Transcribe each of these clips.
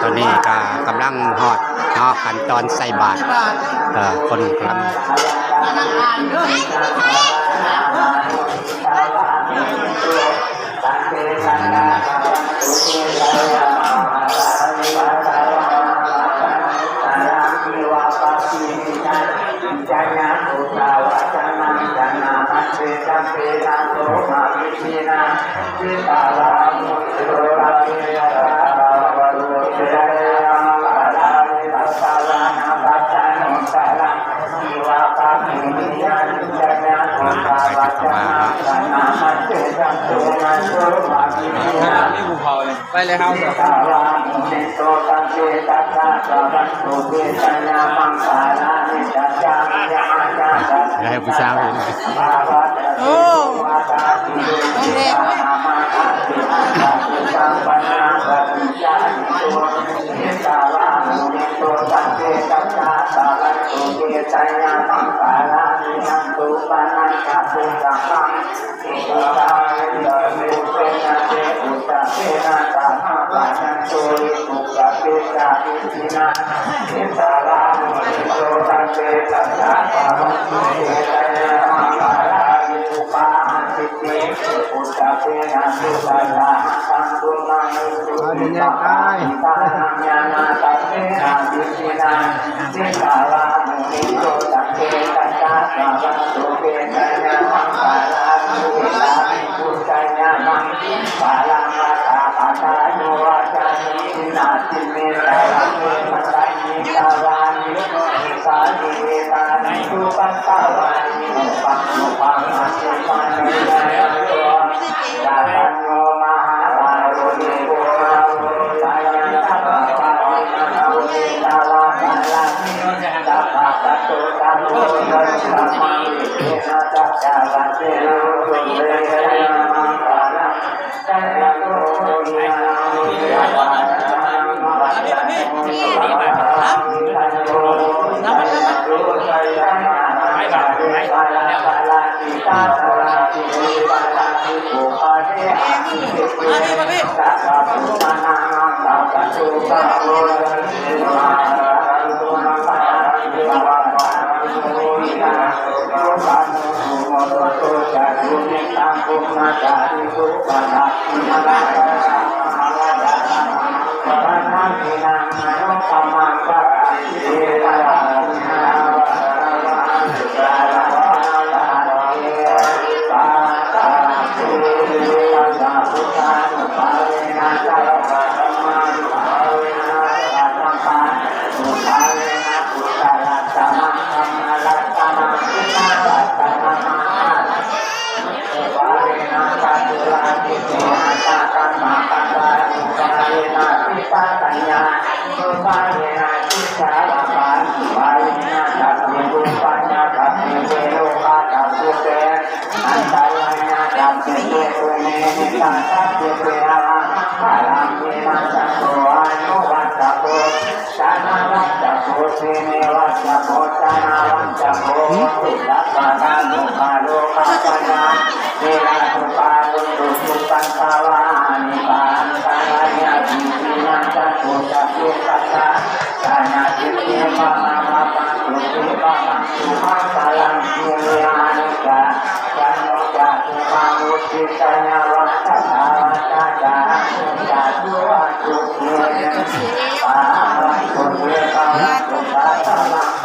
ຕອນນີ້ກໍກຳລັງຮອດເນາະ ຂັ້ນຕອນໃສ່ບາດ ເອີ ຄົນກຳລັງ ໄປເລີຍເຮົາ ໃຫ້ຜູ້ສາວເຫັນ ໂອ້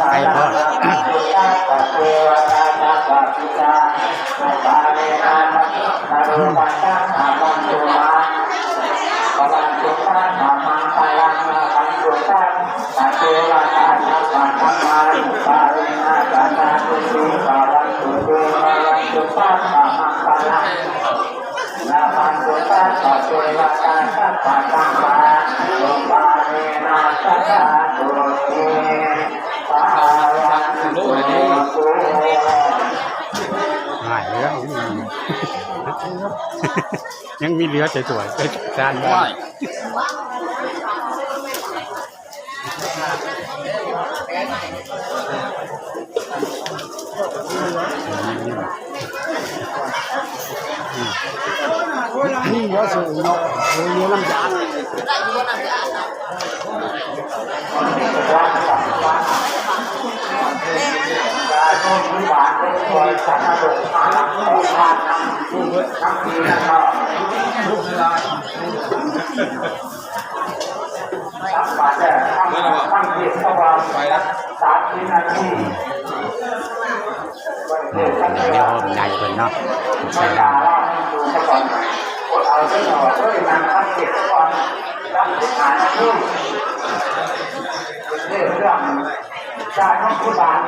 ໄປບໍ່? ຫາຍແລ້ວ ຍັງມີເຫຼືອໃສ່ຖ້ວຍ ໃສ່ຈານ. ນີ້ເຫຼືອໃສ່ເນາະ ເຫຼືອນ້ຳຢາ. ເມື່ອແລ້ວບໍ່? ໄປແລ້ວ ໄປແລ້ວ ດຽວໃຫຍ່ເພິ່ນເນາະ ໃສ່ລາວ ເອົາເດີ ເອົາເດີ ນັ່ງສັງເກດກ່ອນ ສາມສິບຫ້ານາທີ ເລື່ອງ ຈາກໂຮງພະຍາບານ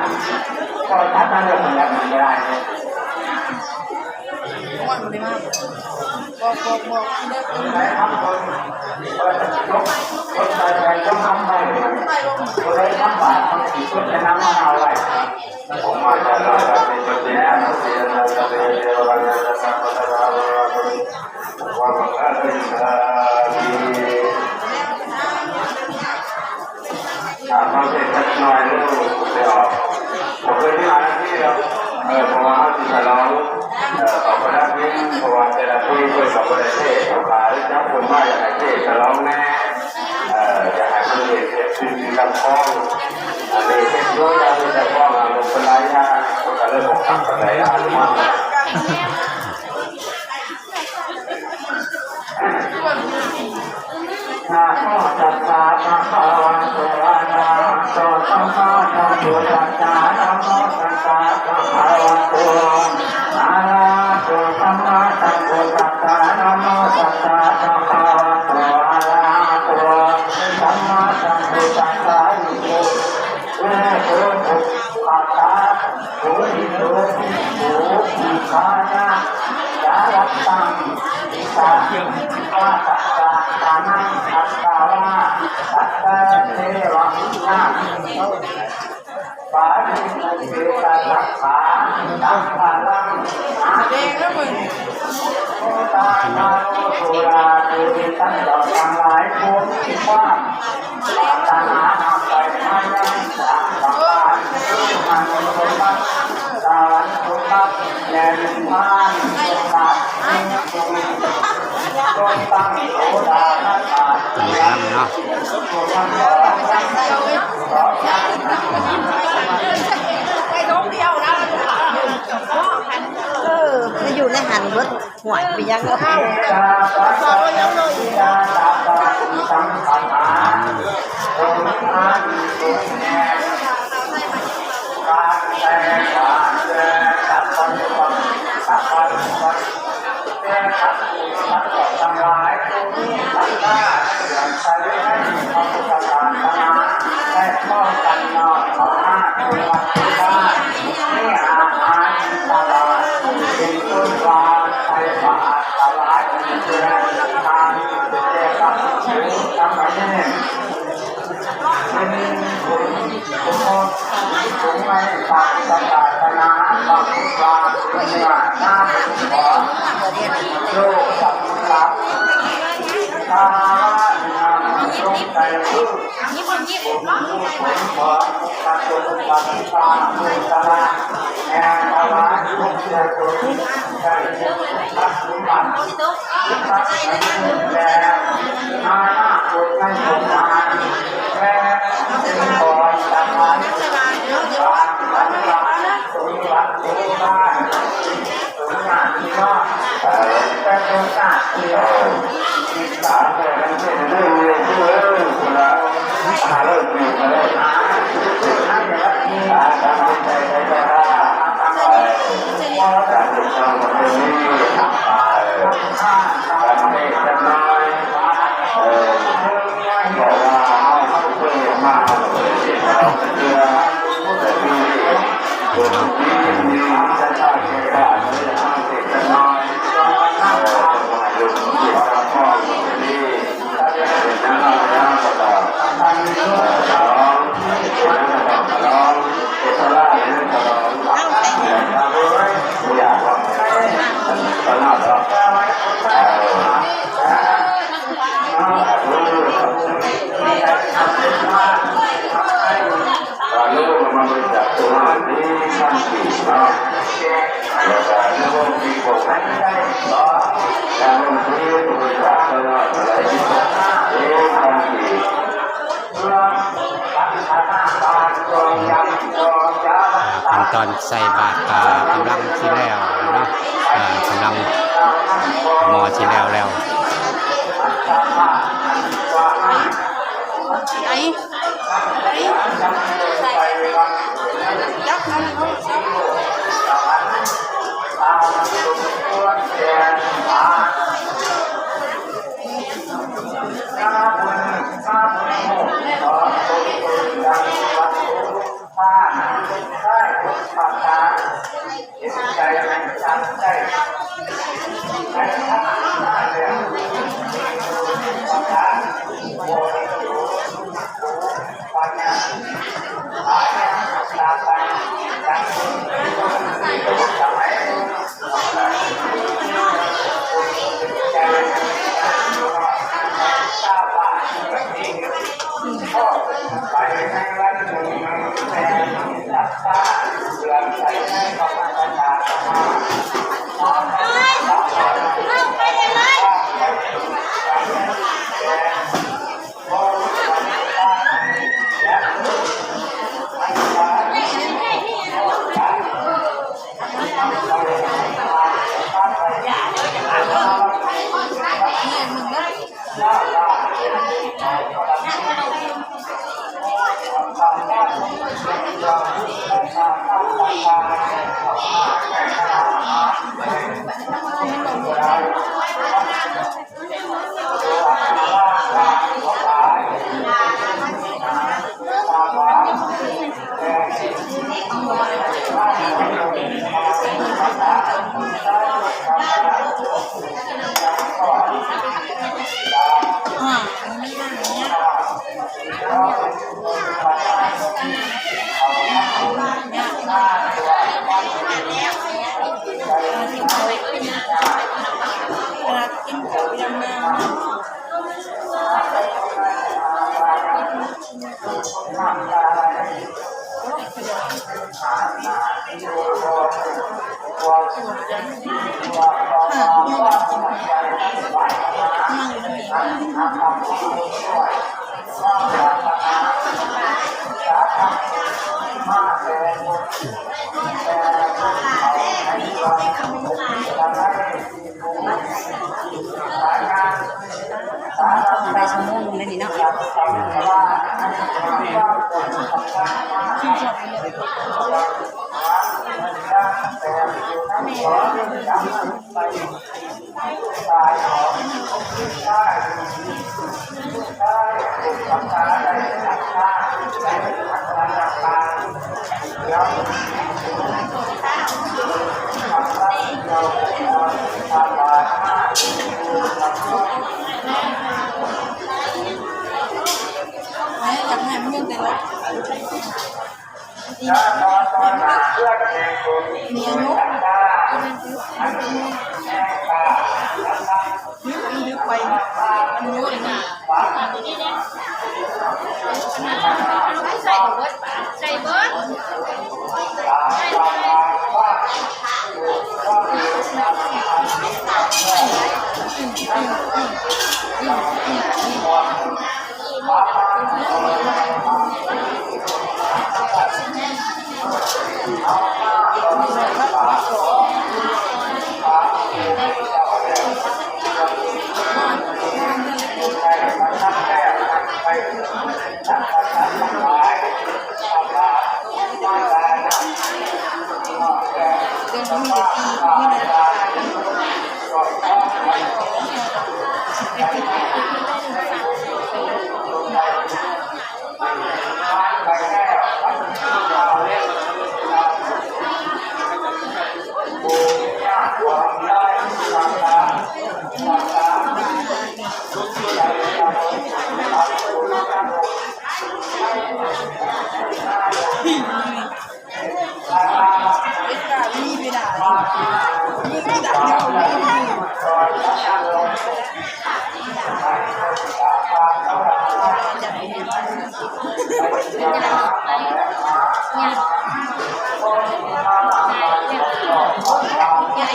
ກໍຕັດມາເລື່ອງແບບນີ້ກໍໄດ້. ຖາມເຂົາເສດຈັກໜ້ອຍເດີ ບໍ່ເຄີຍມີມານາທີດອກ ເອີ ເພາະວ່າເຮົາຊິສະຫຼອງ ເອີ ເຂົ້າປະດັບເງິນ ເພາະວ່າແຕ່ລະປີເພິ່ນກໍບໍ່ໄດ້ເທດ ເຂົາກໍເລີຍຈັບຄົນມາ ຢາກໃຫ້ເທດສະຫຼອງແດ່ ເອີ ຢາກໃຫ້ເພິ່ນເຮັດເປັນສິ່ງທີ່ລຳຄອງ ອັນນີ້ເຮັດຢູ່ ຢາກເຮັດລຳຄອງ ອາລົມເພິ່ນຫຼາຍຢ່າງ ເພິ່ນກໍເລີຍບໍ່ຄັກປານໃດ ອາລົມ ນະໂມຕັດສະ ພະຄະວະໂຕ ອະລະຫະໂຕ ສຳມາສຳພຸດທັດສະ ນະໂມຕັດສະ ພະຄະວະໂຕ ອະລະຫະໂຕ ສຳມາສຳພຸດທັດສະ ນະໂມຕັດສະ ພະຄະວະໂຕ ອະລະຫະໂຕ ສຳມາສຳພຸດທັດສະ ອິໂມ ເອໂກ ໂພ ຄະຕາ ໂພລິໂຕ ພິກຂຸ ພິກຂານະ ສາລັດຕັງ ສາ ວາສະ ສາທານັງ ອັດຕາວາ ສັດຕາ ເທວະ ຍາ ປາລິໂມເກຕະ ສາຂາ ສາຄາລັງ ອາ ເດງແລ້ວເບິ່ງ ໂຕຕາຄາໂລ ໂຕລາ ໂຕເອຕັງ ເຈົ້າທັງຫຼາຍ ຜູ້ມີຄວາມ ປາຖະໜາຮັກໄປມາຍັງສາມປະການ ຄືມະນຸດສົມບັດ ສະຫວັນສົມບັດ ແລະນິບພານສົມບັດ ຈົ່ງຕັ້ງໂສດາປະການ ງາມເນາະ ໄປໂຮງດຽວນະ ເອີ ມາຢູ່ໃນຫັ້ນເບິດ. ຫວຍ ໄປຍັງເນາະ ເອີ ທັງຫຼາຍ ຜູ້ມີສັດທາ ເຊື່ອມໃສໃນພະພຸດທະສາສະໜາ ແລະ ພ້ອມກັນນ້ອມເຂົ້າມາ ເປັນວັດເປັນວາ ມີອາຫານຕະຫຼາດ ເປັນຕົ້ນວ່າ ໃສ່ບາດຖວາຍເພື່ອທານແກ່ພະພິກຂຸສາມະເນນ ເປັນບຸນສົມມຸດສົງໃນພະພຸດທະສາສະໜາ ພະພຸດທະເຈົ້າເປັນເນື້ອນາມຂອງໂລກສຳລັບ ພາວະນາ ຈົ່ງໃສ່ຄື ໃສ່ບາດກະກຳລັງຊິແລ້ວເນາະ ເອີ ກຳລັງໝໍ້ຊິແລ້ວແລ້ວ. ໄອ້ ໄອ້ ຈັບມັນເນາະ. ໄດ້ຊົ່ວໂມງໜຶ່ງແລ້ວນີ້ເນາະ ແມ່ນ.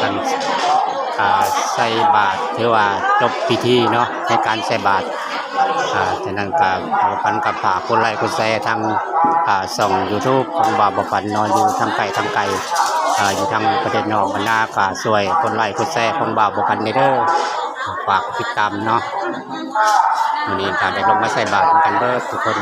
ການ ອ່າ ໃສ່ບາດ ຖືວ່າຈົບພິທີເນາະ ໃນການໃສ່ບາດ. ອ່າ ສະນັ້ນກໍ ບ່າວບັວພັນກໍຝາກກົດໄລກົດແຊທາງ ອ່າ ຊ່ອງຢູທູບຂອງບ່າວບົວພັນເນາະ ຢູ່ທາງໃກ້ທາງໄກ ອ່າ ຢູ່ທາງປະເທດນອກບັນດາ ກໍຊ່ວຍກົດໄລກົດແຊຂອງບ່າວບົວພັນແດ່ເດີ ຝາກຕິດຕາມເນາະ. ມື້ນີ້ກໍໄດ້ລົງມາໃສ່ບາດນຳກັນເບິດທຸກຄົນ.